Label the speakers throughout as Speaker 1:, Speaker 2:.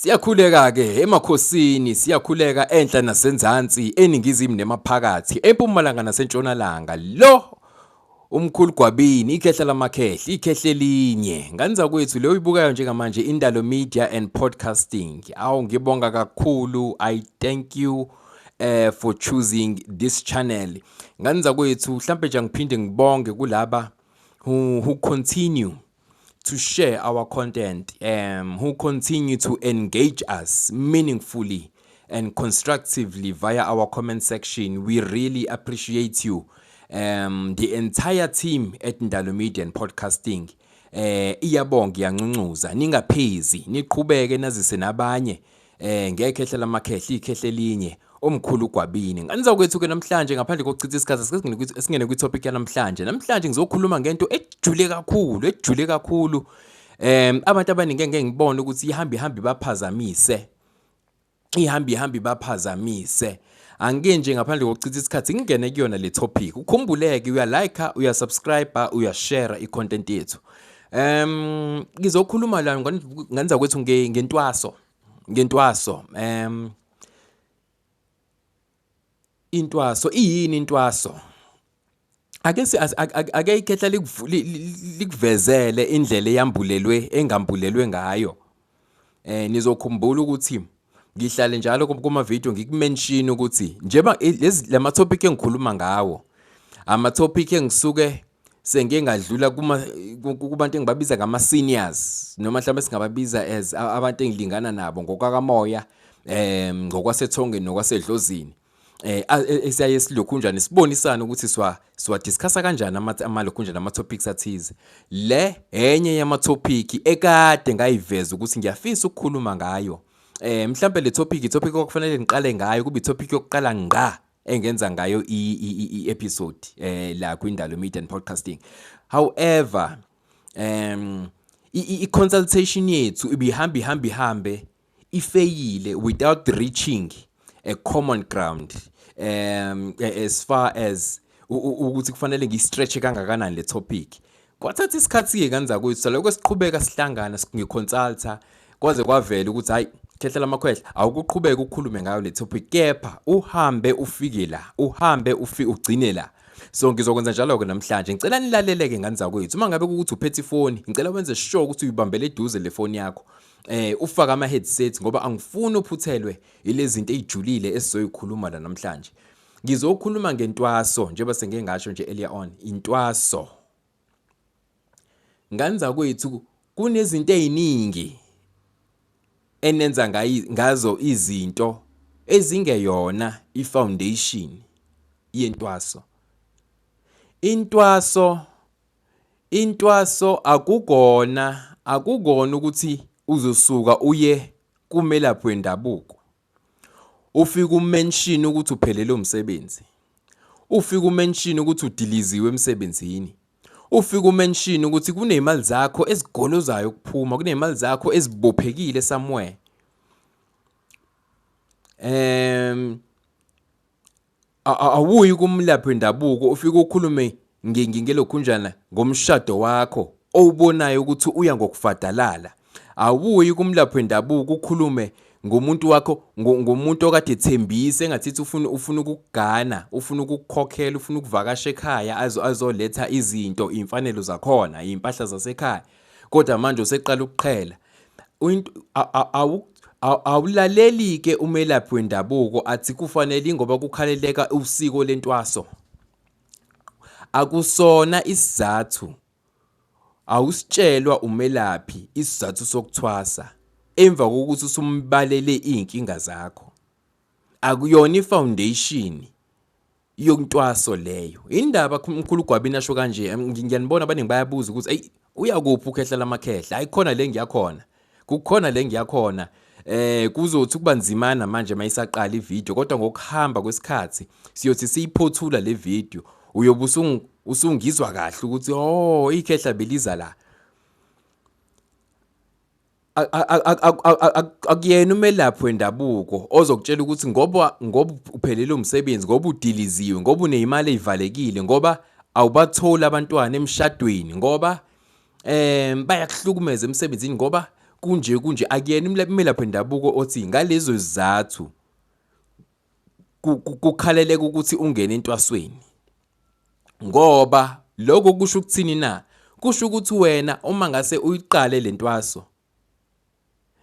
Speaker 1: Siyakhuleka ke emakhosini, siyakhuleka enhla nasenzansi, eningizimu nemaphakathi, empumalanga nasentshonalanga. Lo umkhulu Gwabini, ikhehla lamakhehla, ikhehla elinye. Ngane zakwethu leyo uyibukayo njengamanje Indalo Media and Podcasting. Awu ngibonga kakhulu. I thank you for choosing this channel. Ngane zakwethu mhlambe nje ngiphinde ngibonge kulaba who continue to share our content, who continue to engage us meaningfully and constructively via our comment section. We really appreciate you. The entire team at Ndalo Media and Podcasting iyabonga, iyanxunxuza, ningaphezi, niqhubeke nazise nabanye ngekhehla lamakhehla, ikhehla elinye, omkhulu Gwabini. Ngane zakwethu ke namhlanje, ngaphandle kokuchitha isikhathi, singene kwi-topic yanamhlanje. Namhlanje ngizokhuluma ngento ejule kakhulu, ejule kakhulu, abantu abaningi engeke ngibone ukuthi ihambe ihambe baphazamise, ihambe ihambe baphazamise. Angike nje, ngaphandle kokuchitha isikhathi, ngingene kuyona le topic. Ukhumbuleke, uyalike, uyasubscribe, uyashare i-content yethu. Ngizokhuluma la, ngane zakwethu, ngentwaso, ngentwaso. Intwaso iyini? Intwaso, ake ake ikhehla likuvezele indlela eyambulelwe, engambulelwe ngayo. Nizokhumbula ukuthi ngihlale njalo kuma video ngikumention ukuthi njeba lezi lama topic engikhuluma ngawo, ama topic engisuke sengike ngadlula kuma kubantu engibabiza ngama seniors, noma mhlawumbe singababiza as abantu engilingana nabo ngokwakamoya, ngokwasethongeni nokwasedlozini, esiyaye silokhunjani sibonisane ukuthi siwa discussa kanjani amalokhunjani ama topics athize. Le enye yama topic ekade ngayiveza ukuthi ngiyafisa ukukhuluma ngayo. Mhlambe le topic, i-topic okufanele ngiqale ngayo, kube i-topic yokuqala ngqa engenza ngayo i-episode la kwindalo Media and Podcasting. However, i-consultation yethu ibihamba ihambe ihambe ifeyile without reaching a common ground, as far as ukuthi kufanele ngiyistretch kangakanani le topic. Kwathatha isikhathi-ke, ngane zakwethu, salokho siqhubeka sihlangana ngiconsulta, kwaze kwavela ukuthi hayi, khehla lamakhwehla, awukuqhubeka ukhulume ngayo le topic, kepha uhambe ufike la, uhambe ufike ugcine la. So ngizokwenza njalo-ke namhlanje. Ngicela nilalele-ke, ngane zakwethu. Uma ngabe kukuthi uphethe ifoni, ngicela wenze sure ukuthi uyibambele eduze le foni yakho, ufake ama-headset, ngoba angifuni uphuthelwe ilezi zinto ey'julile esizoyikhuluma la namhlanje. Ngizokhuluma ngentwaso, njengoba sengike ngasho nje earlier on. Intwaso, ngane zakwethu, kunezinto ey'ningi enenza ngazo izinto ezingeyona i-foundation yentwaso. Intwaso akukona ukuthi uzosuka uye kumelaphi wendabuko, ufike umention ukuthi uphelelwe umsebenzi, ufike umention ukuthi udiliziwe emsebenzini, ufike umention ukuthi kuney'mali zakho ezigolozayo ukuphuma, kuney'mali zakho ezibophekile somewhere. Awuyi kumlaphi wendabuko ufike ukhulume ngelokhunjana ngomshado wakho owubonayo ukuthi uya ngokufadalala. Awuyi kumlaphi wendabuko ukhulume ngomuntu wakho, ngomuntu okade ethembisa engathithi ufuna ukukugana, ufuna ukukukhokhela, ufuna ukuvakasha ekhaya, azoletha izinto, iy'mfanelo zakhona, iy'mpahla zasekhaya, kodwa manje useqala ukuqhela. Awulaleli-ke umelaphi wendabuko athi kufanele ingoba kukhaleleka usiko lentwaso. Akusona isizathu, awusitshelwa umelaphi isizathu sokuthwasa emva kokuthi usumbalele iy'nkinga zakho. Akuyona i-foundation yontwaso leyo. Indaba umkhulu Gwabini asho kanje, ngiyanibona abaningi bayabuza ukuthi eyi, uyakuphi ukhehla lamakhehla? Hayi, khona le ngiyakhona, kukhona le ngiyakhona. Kuzothi kuba nzimana manje mayisaqala ivideo, kodwa ngokuhamba kwesikhathi siyothi siyiphothula le video, uyobe usungizwa kahle ukuthi oh, ikhehla beliza la. Akuyena umelaphi wendabuko ozokutshela ukuthi ngoba uphelelwe umsebenzi, ngoba udiliziwe, ngoba uney'mali ey'valekile, ngoba awubatholi abantwana emshadweni, ngoba bayakuhlukumeza emsebenzini, ngoba Kunje kunje akuyena umelaphi wendabuko othi ngalezo zizathu kukhaleleka ukuthi ungene entwasweni. Ngoba lokho kusho ukuthini na? Kusho ukuthi wena uma ngase uyiqale le ntwaso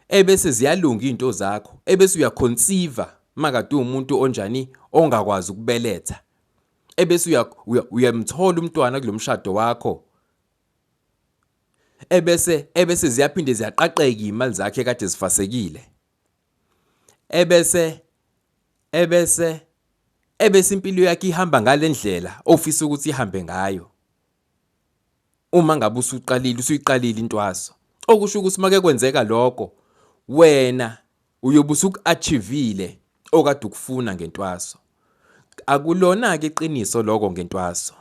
Speaker 1: ebese ziyalunga izinto zakho, ebese uyaconceive makade uwumuntu onjani ongakwazi ukubeletha. Ebese uyamthola umntwana kulomshado wakho. Ebese ziyaphinde ziyaqaqeka imali zakhe kade zifasekile. Ebese ebese ebese impilo yakhe ihamba ngalendlela ofisa ukuthi ihambe ngayo. Uma ngabe usuqalile usuyiqalile intwaso. Okusho ukuthi make kwenzeka lokho wena uyobe usuku-achieve-ile okade ukufuna ngentwaso. Akulona-ke iqiniso lokho ngentwaso.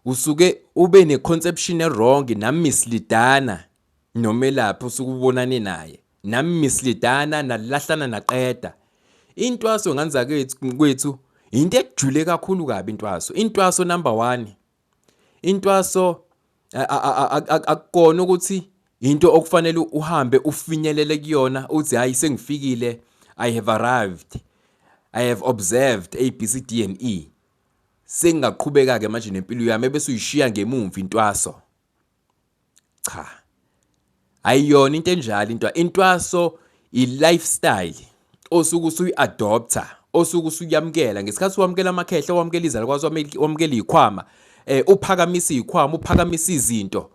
Speaker 1: Usuke ube ne-conception e-wrong namisleadana nomelaphi osuke ubonane naye. Namisleadana nalahlana naqeda. Intwaso ngane zakwethu kwethu into ejule kakhulu kabi intwaso. Intwaso number 1. Intwaso akukona ukuthi into okufanele uhambe ufinyelele kuyona uthi hayi sengifikile, I have arrived. I have observed A B C D and E. Sengingaqhubeka ke manje nempilo yami ebese uyishiya ngemumva intwaso. Cha. Ayiyona into enjalo into. Intwaso i-lifestyle osuke usuyi-adopter, osuke usuyamukela ngesikhathi wamukela amakhehla, wamukela izalukwazi, wamukela izikhwama, uphakamisa izikhwama, uphakamisa izinto.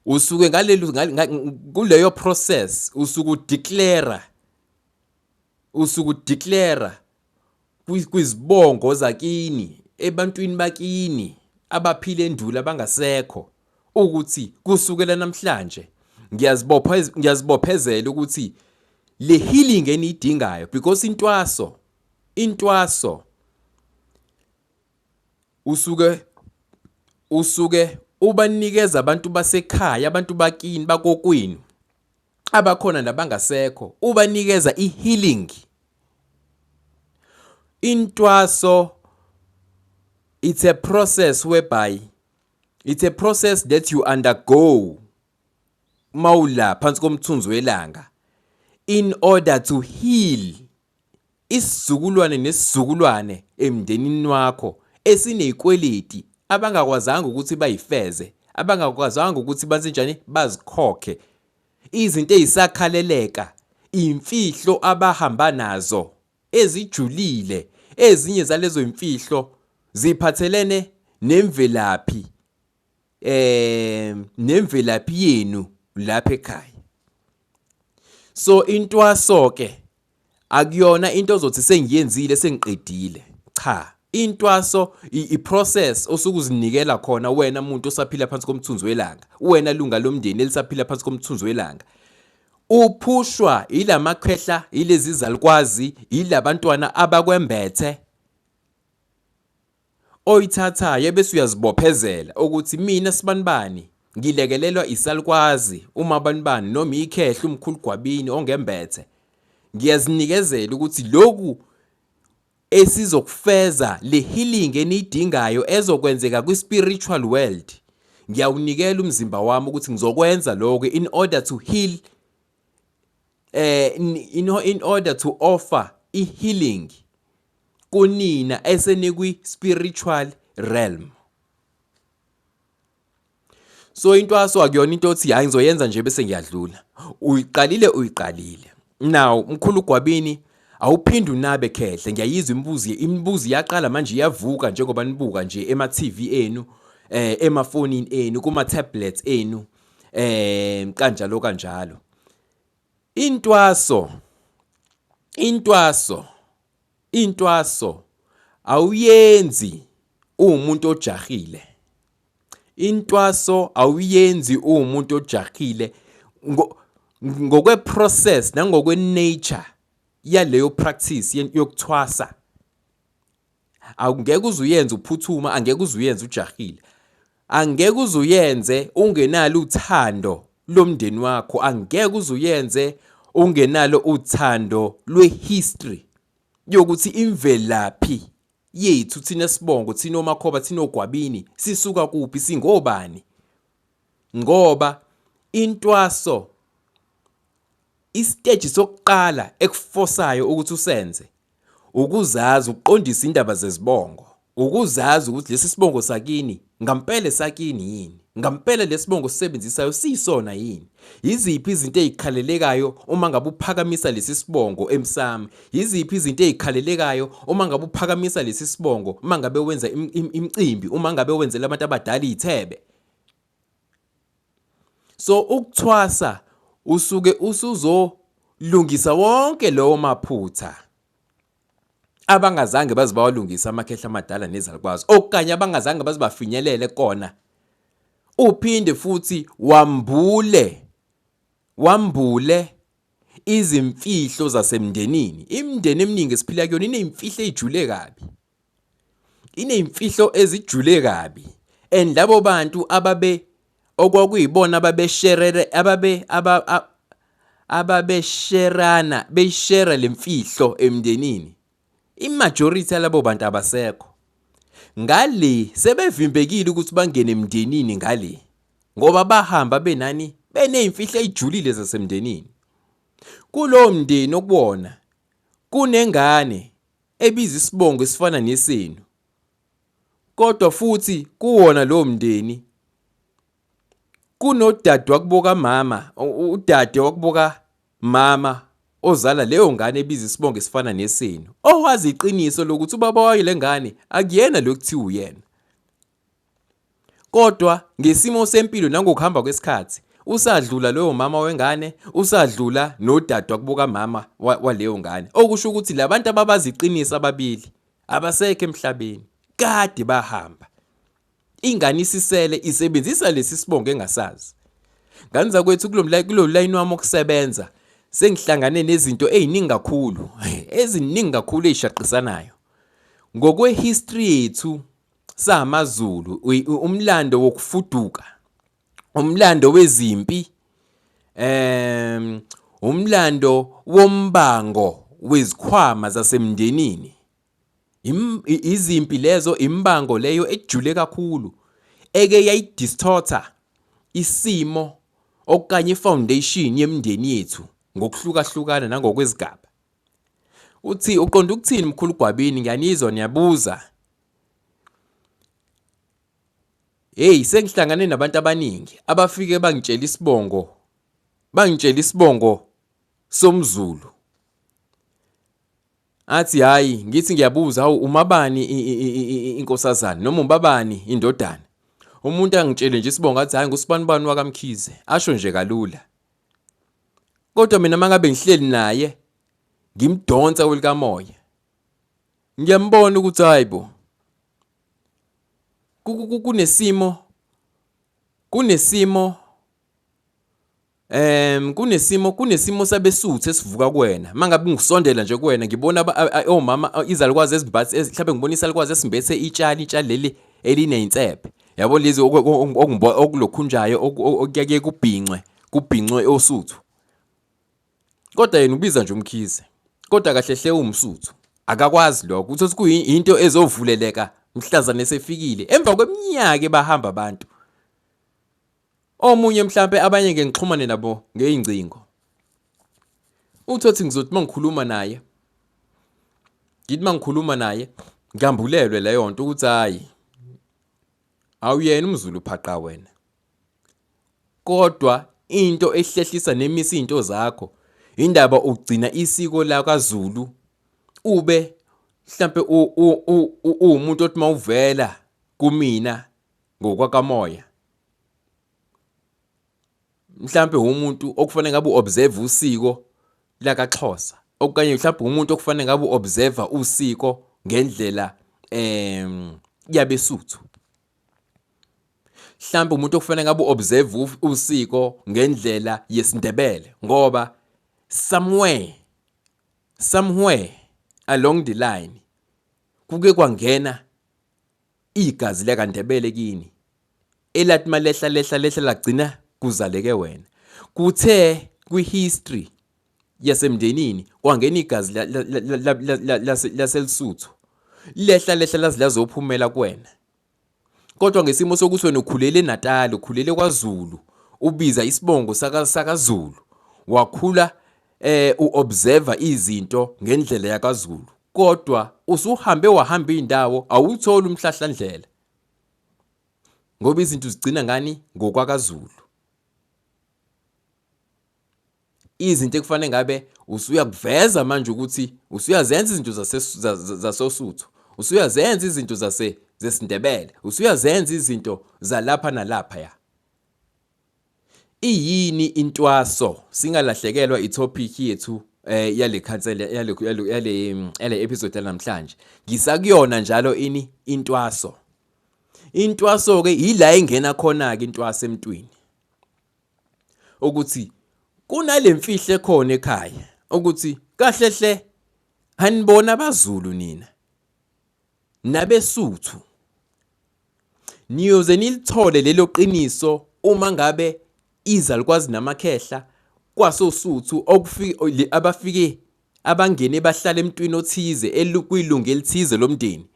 Speaker 1: Usuke ngalelo kuleyo process usuke udeclare, usuke udeclare kwizibongo zakini, ebantwini bakini abaphila endulo abangasekho ukuthi kusukela namhlanje ngiyazibopha ngiyazibophezela ukuthi le healing eniyidingayo, because intwaso usuke ubanikeza abantu basekhaya, abantu bakini bakokwenu abakhona nabangasekho, ubanikeza i-healing. Intwaso it's a process whereby it's a process that you undergo mawula phansi komthunzi welanga in order to heal isizukulwane nesizukulwane emndenini wakho esinezikweleti abangakwazanga ukuthi bayifeze, abangakwazanga ukuthi bazenjani bazikhokhe, izinto ezisakhaleleka, imfihlo abahamba nazo ezijulile. Ezinye zalezo imfihlo ziphathelene nemvelaphi nemvelaphi yenu lapha ekhaya. So intwaso ke akuyona into ozothi sengiyenzile sengiqedile. Cha, intwaso i-process osuke uzinikela khona wena muntu osaphila phansi komthunzi welanga, wena lunga lomndeni elisaphila phansi komthunzi welanga. Uphushwa ilamakhehla, ilezi zalukwazi, ilabantwana abakwembethe oyithathayo ebese uyazibophezela ukuthi mina sibanibani ngilekelelwa isalukwazi uma banibani noma ikhehla umkhulu Gwabini ongembethe, ngiyazinikezela ukuthi lokhu esizokufeza le healing eniyidingayo ezokwenzeka kwi-spiritual world, ngiyawunikela umzimba wami ukuthi ngizokwenza lokho in order to heal, in order to offer i-healing kunina esenikwi-spiritual realm. So intwaso akuyona into othi hayi ngizoyenza nje bese ngiyadlula. Uyiqalile uyiqalile. Now mkhulu Gwabini awuphinde unabe khehle, ngiyayizwa imibuzo iyaqala manje iyavuka njengoba nibuka nje ema TV enu, emafonini enu, kuma tablets enu, kanjalo kanjalo. Intwaso intwaso intwaso awuyenzi uwumuntu ojahile. Intwaso awuyenzi uwumuntu ojahile ngokwe process nangokwe nature yaleyo practice yokuthwasa. Angeke uze uyenze uphuthuma, angeke uze uyenze ujahile. Angeke uze uyenze ungenalo uthando lomndeni wakho, angeke uze uyenze ungenalo uthando lwehistory yokuthi imvelaphi yethu thina sibongo, thina omakhoba, thina ogwabini, sisuka kuphi, singobani. Ngoba Intwaso isiteji sokuqala ekufosayo ukuthi usenze ukuzazi ukuqondisa indaba zezibongo, ukuzazi ukuthi lesi sibongo sakini ngampela esakini yini, ngampela lesibongo sisebenzisayo siyisona yini, yiziphi izinto ezikhalelekayo uma ngabe uphakamisa lesi sibongo emsamo, yiziphi izinto ezikhalelekayo uma ngabe uphakamisa lesi sibongo uma ngabe wenza imicimbi, uma ngabe wenzela abantu abadala iy'thebe. So ukuthwasa usuke usuzolungisa wonke lowo maphutha abangazange baze bawalungisa amakhehla amadala nezalukwazi okanye abangazange baze bafinyelele kona, uphinde futhi wambule wambule izimfihlo zasemndenini. Imindeni eminingi esiphila kuyona iney'mfihlo ey'jule kabi, iney'mfihlo ezijule kabi and labo bantu ababe okwakuyibona ababesherere ababe ababesherana beyishera le mfihlo emndenini, i-majority yalabo bantu abasekho ngale, sebevimbekile ukuthi bangene emndenini ngale ngoba bahamba benani beney'mfihlo ey'julile zasemndenini. Kulowo mndeni okuwona kunengane ebiza isibongo esifana nesenu, kodwa futhi kuwona lowo mndeni kunodade wakubo kamama, udade wakubo kamama ozala leyo ngane ebiza isibongo esifana nesenu, owazi iqiniso lokuthi ubaba wayo le ngane akuyena lo kuthiwa uyena. Kodwa ngesimo sempilo nangokuhamba kwesikhathi usadlula loyo mama wengane, usadlula nodade wakubo kamama waleyo ngane, okusho ukuthi labantu ababazi iqiniso ababili abasekho emhlabeni, kade bahamba. Ingane isisele isebenzisa lesi sibongo engasazi. Ngane zakwethu, kulo layini wami wokusebenza sengihlangane nezinto ey'ningi kakhulu, eziningi kakhulu ey'shaqisanayo. Ngokwe-history yethu samaZulu, umlando wokufuduka, umlando wezimpi, umlando wombango wezikhwama zasemndenini. Izimpi lezo, imibango leyo ejule kakhulu eke yayidistorta isimo okanye i-foundation yemindeni yethu ngokuhlukahlukana nangokwezigaba. Uthi uqonda ukuthini mkhulu Gwabini, ngiyanizwa niyabuza. Hey, sengihlangane nabantu abaningi abafike bangitshela isibongo, bangitshela isibongo somZulu. Athi hayi, ngithi ngiyabuza, hawu umabani inkosazana noma ubabani indodana? Umuntu angitshele nje isibongo athi hayi ngusibanibani wakaMkhize, asho nje kalula. Kodwa mina mangabe ngihleli naye ngimdonsa kwelikamoya, ngiyambona ukuthi hayi bo, kunesimo kunesimo kunesimo kunesimo sabesuthu esivuka kuwena. Mangabe ngisondela nje kuwena ngibona omama izalukwazi ezimbathe, mhlawumbe ngibona isalukwazi esimbethe itshali, itshali leli eliney'nsephe, yabo lezi okulokhunjayo okuyaye kubhincwe kubhincwe osuthu. Kodwa yena ubiza nje uMkhize, kodwa kahle hle uwumsuthu, akakwazi lokho. Uthole ukuthi kuyinto ezovuleleka mhlazane esefikile emva kweminyaka ebahamba abantu. Omunye mhlampe abanye ngeke ngixhumane nabo ngey'ngcingo. Uthi ngizothi uma ngikhuluma naye, ngithi uma ngikhuluma naye ngambulelwe leyo nto ukuthi hhayi, awuyena umZulu phaqa wena. Kodwa into ehlehlisa nemisa iy'nto zakho, indaba ugcina isiko lakaZulu ube mhlampe uwumuntu othi uma uvela kumina ngokwakamoya, mhlampe umuntu okufanele ngabe u-observe usiko lakaXhosa, okanye mhlampe umuntu okufanele ngabe u-observe usiko ngendlela yabeSuthu. Mhlampe umuntu okufanele ngabe u-observe usiko ngendlela yesiNdebele, ngoba somewhere somewhere along the line kuke kwangena igazi lakaNdebele kini, elathi malehla lehla lehla lagcina kuzaleke wena. Kuthe kwi-history yasemndenini kwangena igazi laseLisuthu, lehla lehla laze lazophumela kuwena. Kodwa ngesimo sokuthi wena ukhulele eNatal, ukhulele kwaZulu, ubiza isibongo sakaZulu, wakhula uobserver izinto ngendlela yakaZulu, kodwa usuhambe wahamba indawo awutholi umhlahlandlela ngoba izinto zigcina ngani ngokwakaZulu. Izinto ekufanele ngabe usuyakuveza manje ukuthi usuyazenza izinto zasoSuthu, usuyazenza izinto zase zesiNdebele, usuyazenza izinto zalapha nalapha ya. Iyini intwaso? Singalahlekelwa itopic yethu yale khansela yale episode yanamhlanje. Ngisakuyona njalo ini intwaso. Intwaso ke yila engena khona ke intwaso emntwini. Ukuthi kunalemfihlo ekhona ekhaya ukuthi kahle hle anibona abaZulu nina nabeSuthu. Niyoze nilithole lelo qiniso uma ngabe izalukwazi namakhehla kwasoSuthu okufike abafike abangene bahlala emntwini othize kwilungu elithize lomndeni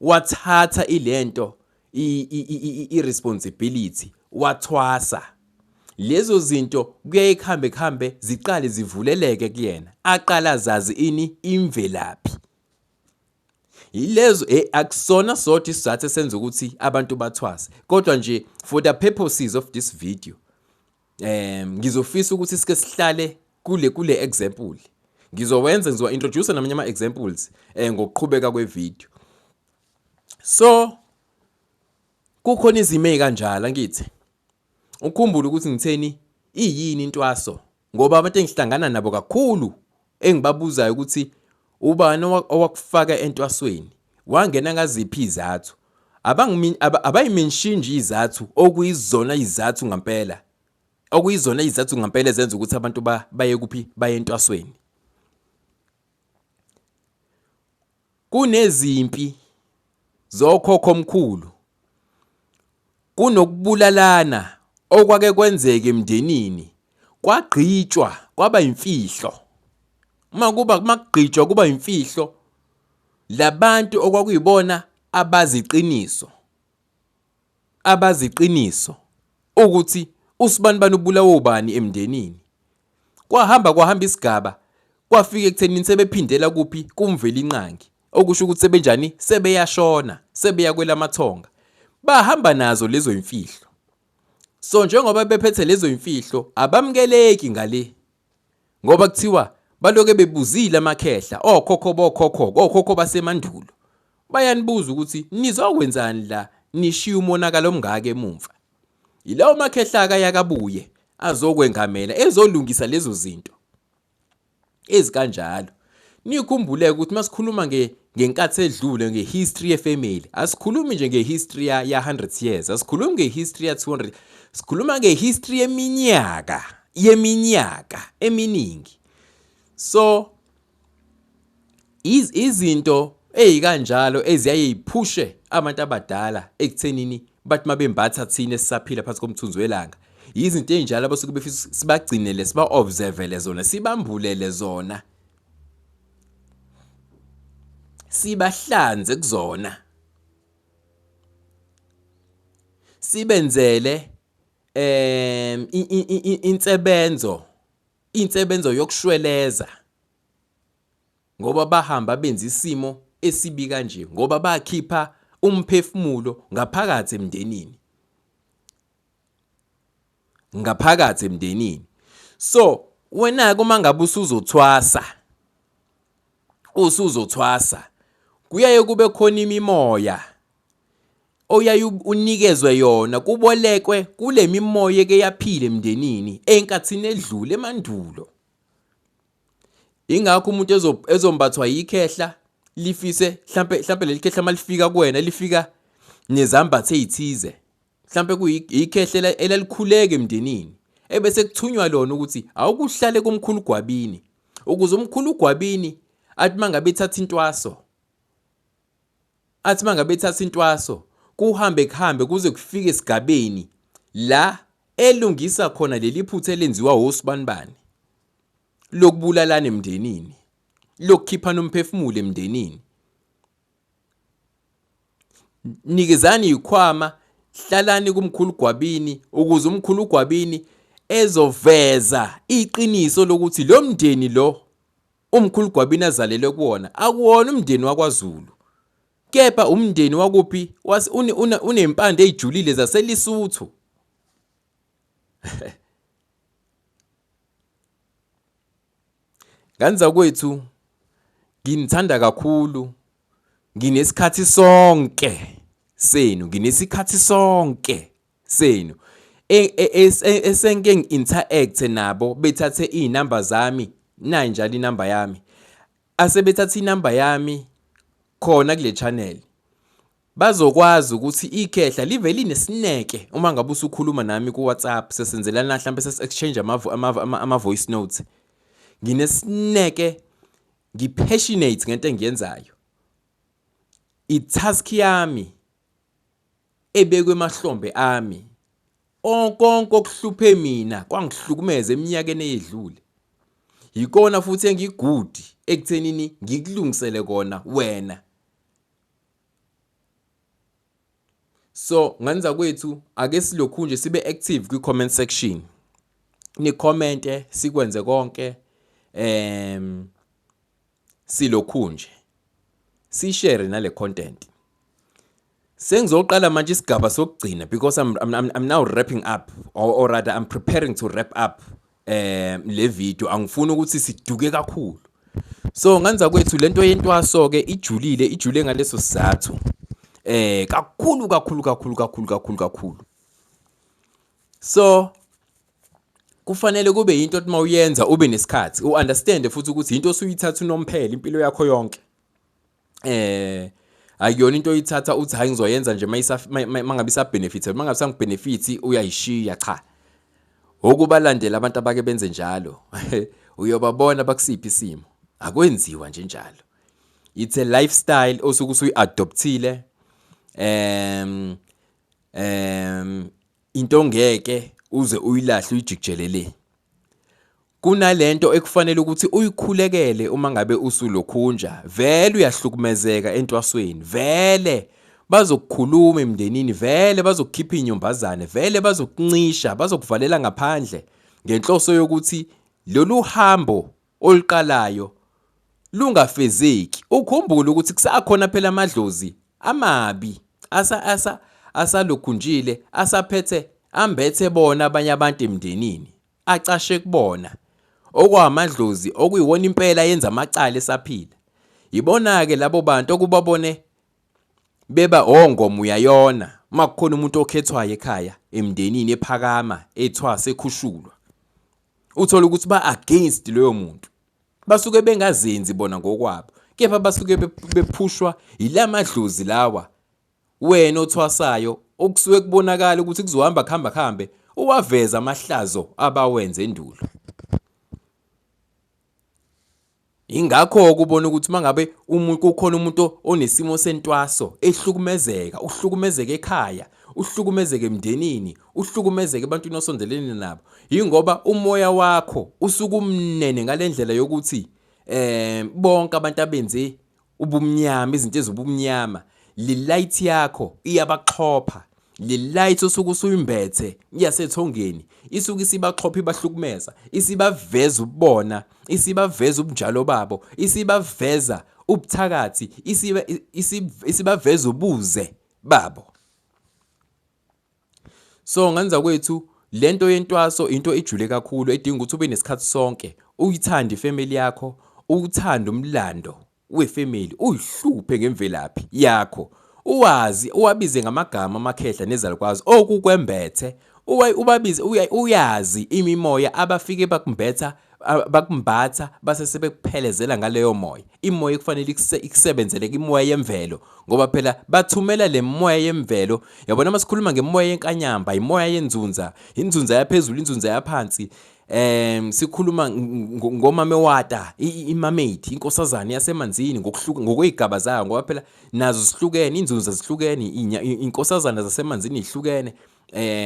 Speaker 1: wathatha ilento i-responsibility wathwasa lezo zinto kuyaye kuhambe kuhambe ziqale zivuleleke kuyena aqala zazi ini imvelaphi. Yilezo akusona sodwa isizathu esenza ukuthi abantu bathwase, kodwa nje for the purposes of this video ngizofisa ukuthi sike sihlale kule example. Ngizowenza ngizowa introduce namanye ama examples ngokuqhubeka kwevideo. So kukhona izimo ezikanjalo angithi. Ukhumbule ukuthi ngitheni iyini intwaso, ngoba abantu engihlangana nabo kakhulu engibabuzayo ukuthi ubani owakufaka entwasweni, wangena ngaziphi izathu, abayimention nje izathu okuyizona izathu ngampela, okuyizona izathu ngampela ezenza ukuthi abantu baye kuphi, baye entwasweni. Kunezimpi zokhokhomkhulu, kunokubulalana okwake kwenzeka emndenini kwagqitshwa kwaba imfihlo. Uma kuba makugqitshwa kuba imfihlo, labantu okwakuyibona abaziqiniso, abaziqiniso ukuthi usibanibani ubulawa ubani emndenini. Kwahamba kwahamba isigaba kwafika ekuthenini sebephindela kuphi kuMvelinqangi, okusho ukuthi sebenjani, sebeyashona, sebeya kwelamathonga. Bahamba nazo lezo imfihlo. So njengoba bephethe lezo imfihlo abamukeleki ngale, ngoba kuthiwa baloke bebuzile amakhehla okhokho bokhokho okhokho basemandulo, bayanibuza ukuthi nizokwenzani la nishiya umonakalo omngaka emumva. Yilawo makhehla akayakabuye azokwengamela ezolungisa lezo zinto ezikanjalo. Nikhumbule ukuthi masikhuluma ngenkathi edlule ngehistory yefamily, asikhulumi nje ngehistory ya 100 years, asikhulumi ngehistory ya 200, sikhuluma ngehistory yeminyaka, yeminyaka eminingi. So izinto ezikanjalo eziyaye ziphushe abantu abadala ekuthenini bathi mabembatha thina esisaphila phansi komthunzi welanga, izinto ezinjalo abasuke befisa sibagcinele, siba-observele zona, sibambulele zona, sibahlanze kuzona, sibenzele insebenzo, insebenzo yokushweleza, ngoba bahamba benza isimo esibi kanje, ngoba bakhipha umphefumulo ngaphakathi emndenini, ngaphakathi emndenini. So wena-ke uma ngabe usuzothwasa, usuzothwasa kuyaye kube khona imimoya oyaye unikezwe yona, kubolekwe kule mimoya eke yaphila emndenini enkathini edlule emandulo. Ingakho umuntu ezombathwa yikhehla lifise hlampe leli khehla malifika kuwena lifika nezambatho ezithize, hlampe kuyikhehla elalikhuleka emndenini, ebese kuthunywa lona ukuthi awukuhlale kumkhulu Gwabini, ukuze umkhulu Gwabini athi mangabe ethatha intwaso, athi mangabe ethatha intwaso kuhambe kuhambe kuze kufike esigabeni la elungisa khona leli phutha elenziwa osibanibani lokubulalana emndenini, lokukhiphana umphefumulo emndenini. Nikezani ikhwama Hlalani kumkhulu Gwabini ukuze umkhulu Gwabini ezoveza iqiniso lokuthi lo mndeni lo umkhulu Gwabini azalelwe kuwona akuwona umndeni wakwaZulu kepha umndeni wakuphi unempande ezijulile zaseLisuthu. Ngane zakwethu nginithanda kakhulu nginesikhathi sonke senu nginesikhathi sonke senu e, e, e, esengike ngi-interact nabo bethathe iy'namba zami nayi njalo inamba yami asebethathe inamba yami khona kule channel Bazokwazi ukuthi ikhehla live linesineke uma ngabe usukhuluma nami ku-WhatsApp sesenzelana hlampe sesi-exchange ama-voice notes. Nginesineke, ngi-passionate ngento engiyenzayo. I-task yami ebekwe emahlombe ami konke okuhluphe mina kwangihlukumeza eminyakeni eyedlule yikona futhi engigudi ekuthenini ngikulungisele kona wena. So ngane zakwethu ake silokhu nje sibe active kwi comment section. Ni comment sikwenze konke silokhu nje. Si share nale content. Sengizoqala manje isigaba sokugcina because I'm now wrapping up or rather I'm preparing to wrap up le video angifuni ukuthi siduke kakhulu. So nganza kwethu lento yentwaso ke ijulile ijule ngaleso sizathu kakhulu kakhulu kakhulu kakhulu kakhulu kakhulu. So kufanele kube into othi mawuyenza ube nesikhathi u-understand futhi ukuthi into osuyithatha unomphela impilo yakho yonke. Akuyona into oyithatha uthi hayi ngizoyenza nje mangabe isa-benefit mangabe sangi-benefit uyayishiya cha. Ukubalandela abantu abake benze njalo uyobabona bakusiphi isimo. Akwenziwa nje njalo. It's a lifestyle osuke usuyi-adoptile into ongeke uze uyilahle uyijikijele le. Kunalento ekufanele ukuthi uyikhulekele uma ngabe usulokhunja vele uyahlukumezeka entwasweni vele bazokukhuluma emndenini vele bazokukhipha inyumbazane vele bazokuncisha bazokuvalela ngaphandle ngenhloso yokuthi lolu hambo oluqalayo lungafezeki. Ukhumbule ukuthi kusakhona phela amadlozi amabi asa asa asalokhunjile asaphethe ambethe bona abanye abantu emndenini acashe kubona okwamadlozi okuyiwona impela yenza amacala esaphila. Yibona-ke labo bantu okubabone beba ongoma uyayona uma kukhona umuntu okhethwayo ekhaya emndenini ephakama ethwasa ekhushulwa. Uthole ukuthi ba-against loyo muntu. Basuke bengazenzi bona ngokwabo kepha basuke bephushwa yilamadlozi lawa wena othwasayo okusuke kubonakala ukuthi kuzohamba kuhamba kuhambe uwaveza amahlazo abawenze endulo. Ingakho kubona ukuthi mangabe umuntu kukhona umuntu onesimo sentwaso ehlukumezeka, uhlukumezeka ekhaya, uhlukumezeka emndenini, uhlukumezeka ebantwini osondelene nabo. Yingoba umoya wakho usukumnene ngalendlela yokuthi bonke abantu abenze ubumnyama izinto ezobumnyama le light yakho iyabaxhopha le light osuke usuyimbethe yasethongeni isuke isibaxhopha ibahlukumeza isibaveza ububona isibaveza ubunjalo babo isibaveza ubuthakathi isibaveza ubuze babo. So nganza kwethu lento yentwaso into ejule kakhulu edinga ukuthi ube nesikhathi sonke uyithande ifamily yakho uwuthande umlando wefamily uyihluphe ngemvelaphi yakho uwazi uwabize ngamagama amakhehla nezalukwazi okukwembethe ubabize uyazi imimoya abafike bakumbetha bakumbatha base sebekuphelezela ngaleyo moya imoya ekufanele ikusebenzele imoya yemvelo ngoba phela bathumela le moya yemvelo yabona uma sikhuluma ngemoya yenkanyamba imoya yenzunza inzunza yaphezulu inzunza yaphansi sikhuluma ngomame wata imermaid inkosazane yasemanzini ngokuhluka ngokwezigaba zayo ngoba phela nazo zihlukene inzunza zihlukene inkosazana zasemanzini ihlukene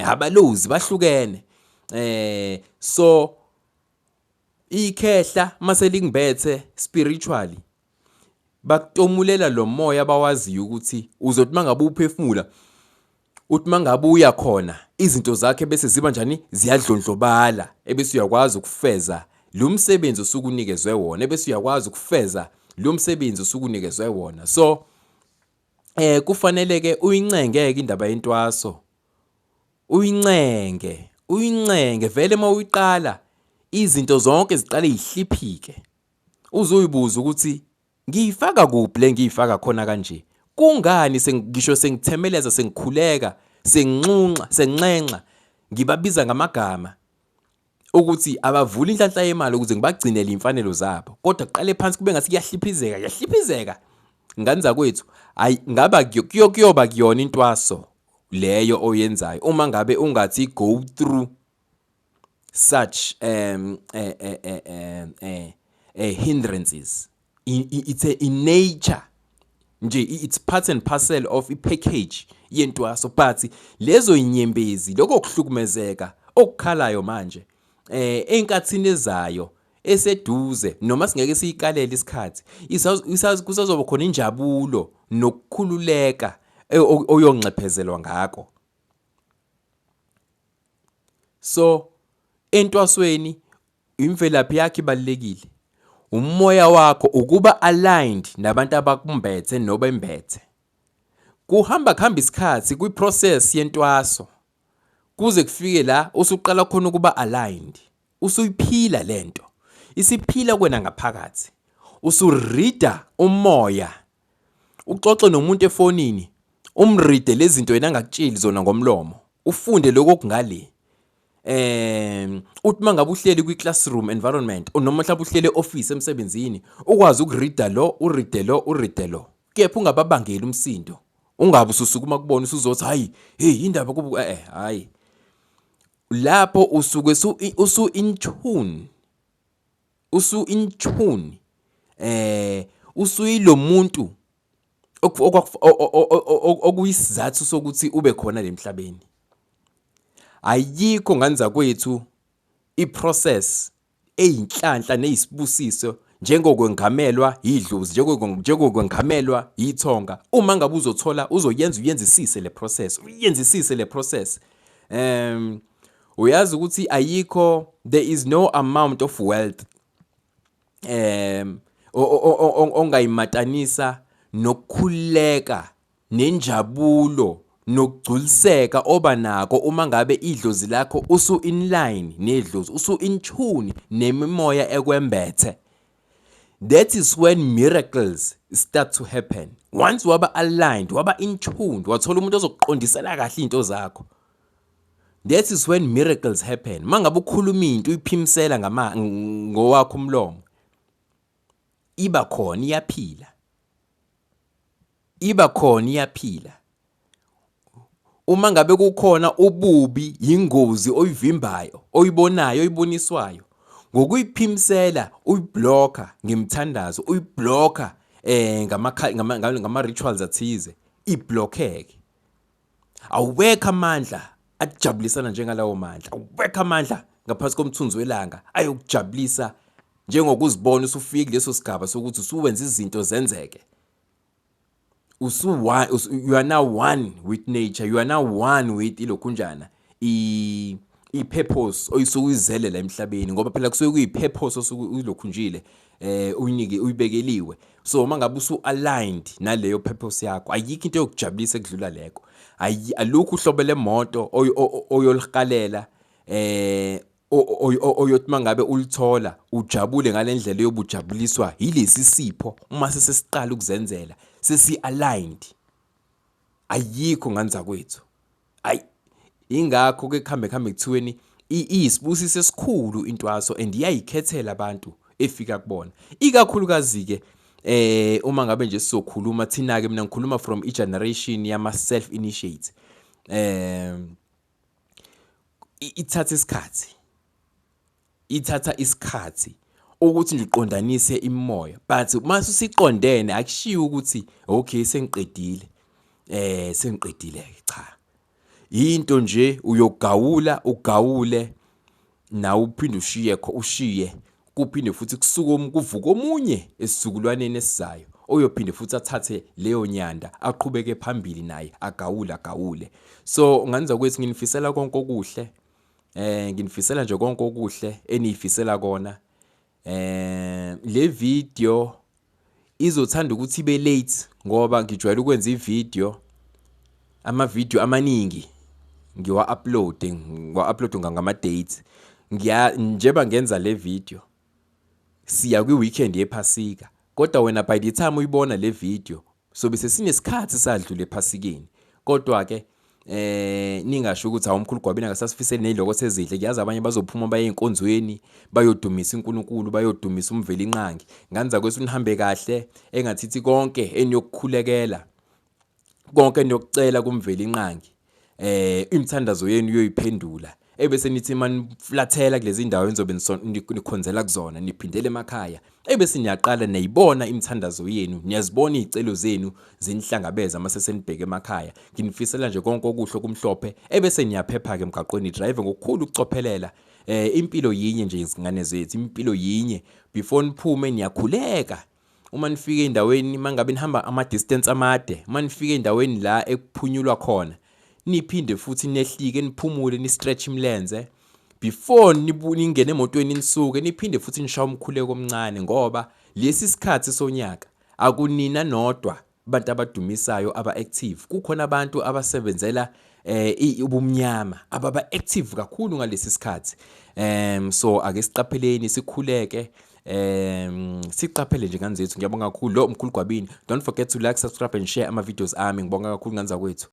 Speaker 1: abalozi bahlukene so ikhehla mase lingibethe spiritually bakutomulela lo moya abawaziyo ukuthi uzothi mangabe uphefumula Uthi mangabe uya khona izinto zakhe bese ziba njani? Ziyadlondlobala, ebese uyakwazi ukufeza lo msebenzi osuke unikezwe wona, ebese uyakwazi ukufeza lo msebenzi osuke unikezwe wona. So kufanele ke uyincenge ke indaba yentwaso, uyincenge, uyincenge vele uma uyiqala izinto zonke ziqale zihliphike, uze uyibuze ukuthi ngiyifaka kuphi le ngiyifaka khona kanje? Kungani ngisho sengithemeleza, sengikhuleka, senginxunxa, senginxenxa, ngibabiza ngamagama ukuthi abavule inhlanhla yemali ukuze ngibagcinele iy'mfanelo zabo, kodwa kuqale phansi kube ngathi kuyahliphizeka, kuyahliphizeka. Ngane zakwethu, hhayi ngaba kuyoba kuyona intwaso leyo oyenzayo uma ngabe ungathi go through such hindrances. It's a, in nature nje, it's part and parcel of i-package yentwaso, but lezo inyembezi, lokho kuhlukumezeka okukhalayo manje enkathini ezayo eseduze, noma singeke siyikalele isikhathi, kusazoba khona injabulo nokukhululeka oyonxephezelwa ngako. So entwasweni imvelaphi yakho ibalulekile, umoya wakho ukuba aligned nabantu abakumbethe nobembethe. Kuhamba kuhamba isikhathi kwi-process yentwaso kuze kufike la usuqala khona ukuba aligned, usuyiphila lento, isiphila kwena ngaphakathi, usurida umoya, uxoxe nomuntu efonini, umride lezi zinto yena angakutsheli zona ngomlomo, ufunde lokho okungale. Uthi mangabe uhleli kwi-classroom environment noma mhlawumbe uhleli e-office emsebenzini, ukwazi ukurida lo, uride lo, uride lo, kepha ungababangeli umsindo, ungabe ususukuma kubona usuzothi hayi, hey, indaba kubu hhayi. Lapho usuke usu in tune, usu in tune, usuyilomuntu okuyisizathu sokuthi ube khona la emhlabeni. Ayikho ngane zakwethu i-process eyinhlanhla neyisibusiso njengokwengamelwa yidlozi, njengokwengamelwa yithonga. Uma ngabe uzothola uzoyenza, uyenzisise le process, uyenzisise le process. Uyazi ukuthi ayikho, there is no amount of wealth ongayimatanisa nokukhululeka nenjabulo nokugculiseka oba nako uma ngabe idlozi lakho usu in line nedlozi, usu in tune nemimoya ekwembethe. That is when miracles start to happen. Once waba aligned, waba in tune, wathola umuntu ozokuqondisela kahle izinto zakho. That is when miracles happen. Mangabe ukhuluma into uyiphimisela ngowakho umlomo, iba khona iyaphila. Iba khona iyaphila. Uma ngabe kukhona ububi, ingozi oyivimbayo, oyibonayo, oyiboniswayo, ngokuyiphimisela uyiblocka ngemthandazo, uyiblocka ngama rituals athize, iblockeke. Awekho amandla akujabulisana njengalawo mandla, awekho amandla ngaphansi komthunzi welanga ayokujabulisa njengokuzibona usufika kuleso sigaba sokuthi usuwenza izinto zenzeke. You are now one with nature, you are now one with ilokhunjana, i-purpose oyisuke uyizele la emhlabeni, ngoba phela kusuke kuyi-purpose osuke uyilokhunjile, uyinike, uyibekeliwe. So uma ngabe usu-aligned naleyo purpose yakho, ayikho into yokujabulisa ekudlula lekho. Alukho uhlobo lemoto oyolihalela, oyothi mangabe ulithola ujabule ngale ndlela oyobujabuliswa yilesi sipho uma sesesiqala ukuzenzela, sesi-aligned. Ayikho ngane zakwethu. Ayi, ingakho ke kuhambe kuhambe kuthiweni iyisibusiso esikhulu intwaso and iyayikhethela abantu efika kubona. Ikakhulukazi-ke uma ngabe nje sizokhuluma thina-ke, mina ngikhuluma from i-generation yama-self initiates. Ithatha isikhathi, ithatha isikhathi ukuthi nje uqondanise imimoya, but mase usiqondene akushiwo ukuthi okay sengiqedile, sengiqedile-ke, cha. Into nje uyogawula ugawule nawe uphinde ushiye ushiye, kuphinde futhi kusuke kuvuke omunye esizukulwaneni esizayo. oyophinde futhi athathe leyo nyanda aqhubeke phambili naye agawule agawule. So ngane zakwethu, nginifisela konke okuhle, nginifisela nje konke okuhle eniyifisela kona. Le video izothanda ukuthi ibe late ngoba ngijwayele ukwenza ivideo, ama-video amaningi ngiwa-upload, ngiwa-upload ngama-dates. Ngiya njeba ngenza le video siya kwi-weekend yephasika, kodwa wena by the time uyibona le video sobe sesinesikhathi sadlula ephasikeni. Kodwa-ke ningasho ukuthi awumkhulu Gwabini akasasifiseli nezilokotho ezinhle. Ngiyazi abanye bazophuma baye ey'nkonzweni, bayodumisa uNkulunkulu, bayodumisa uMvelinqangi. Ngane zakwethu, nihambe kahle, engathithi konke eniyokukhulekela, konke eniyokucela kuMvelinqangi, imithandazo yenu uyoyiphendula, ebese nithi maniflathela kulezi ndawo enizobe nikhonzela kuzona, niphindele emakhaya, ebese niyaqala niyayibona imithandazo yenu, niyazibona iy'celo zenu zinihlangabeza mase senibheke emakhaya. Nginifisela nje konke okuhle okumhlophe, ebese niyaphepha-ke emgaqweni, drive ngokukhulu ukucophelela. Impilo yinye nje, izingane zethu, impilo yinye. Before niphume niyakhuleka. Uma nifika ey'ndaweni, uma ngabe nihamba ama-distance amade, uma nifika ey'ndaweni la ekuphunyulwa khona, niphinde futhi nehlike, niphumule, ni-stretch imilenze before ningene emotweni nisuke, niphinde futhi nishaye umkhuleko omncane, ngoba lesi sikhathi sonyaka akunina nodwa abantu abadumisayo aba-active, kukhona abantu abasebenzela ubumnyama ababa active kakhulu ngalesi sikhathi. So ake siqapheleni, sikhuleke, siqaphele nje, ngane zethu. Ngiyabonga kakhulu. Lo Mkhulu Gwabini. Don't forget to like, subscribe and share ama videos ami. Ngibonga kakhulu, ngane zakwethu.